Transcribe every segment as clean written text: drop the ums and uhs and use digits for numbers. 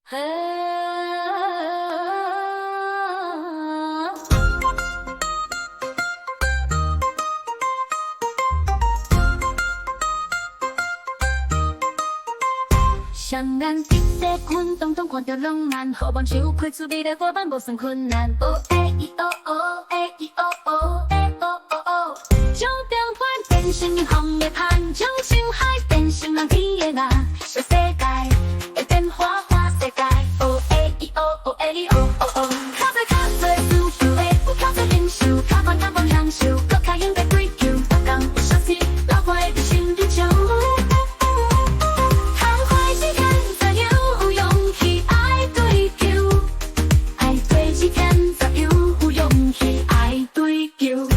嘿。双眼直直困，當當看著浪漫，予夢想開出美麗花瓣，無算困難。哦欸伊哦哦欸伊哦哦欸哦哦哦，將平凡變成風的帆，將深海變成藍天的岸，小世界會變花花世界。哦欸伊哦哦欸伊哦哦哦，較濟較濟需求的，有較濟享受，較懸較懸享受，閣較勇敢追求，逐工有相思，流汗的心伫笑。窗快時間自由，有勇氣愛追求，愛對一天自由，有勇氣愛追求。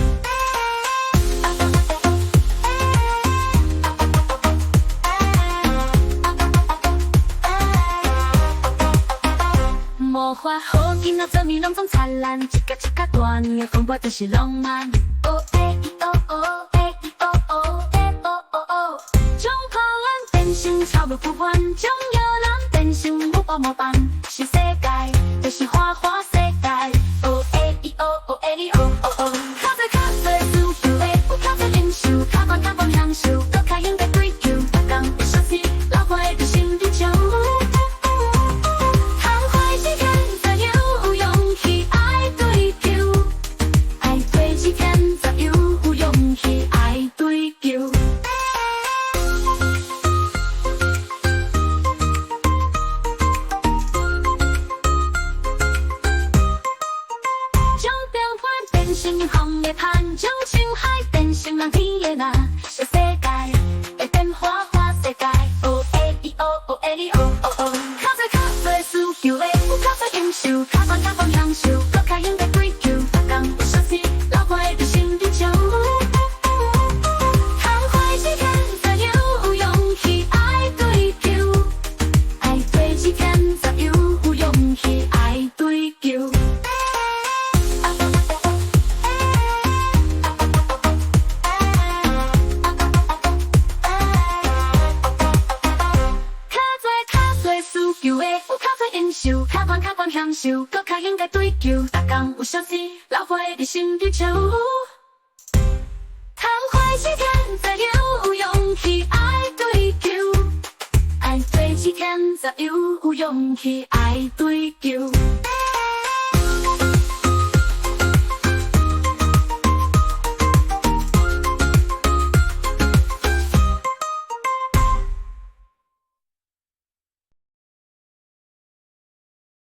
魔法予囡仔做物攏總燦爛，一角一角大年的風波就是浪漫。哦欸伊哦哦欸伊哦哦欸哦哦哦，將破爛變成草木不凡，將搖籃變成木棒模板，新世界就是花花世界。哦欸伊哦哦欸伊哦哦哦，較濟較濟需求的，有較濟享受，較懸較懸享受，閣較勇敢追求，逐工有相思，流汗的心伫笑。窗快時間自由，有勇氣愛追求，愛對一天自由，有勇氣愛追求。將平凡變成風的帆，將深海變成藍天的岸，小世界會變花花世界。哦欸伊哦哦欸伊哦哦哦，較濟較濟需求的，有較濟享受，較懸較懸享受，閣較勇敢追求，逐工有相思，流汗的心伫笑。窗快時間自由，有勇氣愛追求，愛對一天自由，有勇氣愛追求。較濟較濟需求的，有較濟享受，較懸較懸享受，閣較勇敢追求，逐工有相思，流汗的心伫笑。窗快時間自由，有勇氣愛追求，愛對一天自由，有勇氣愛追求。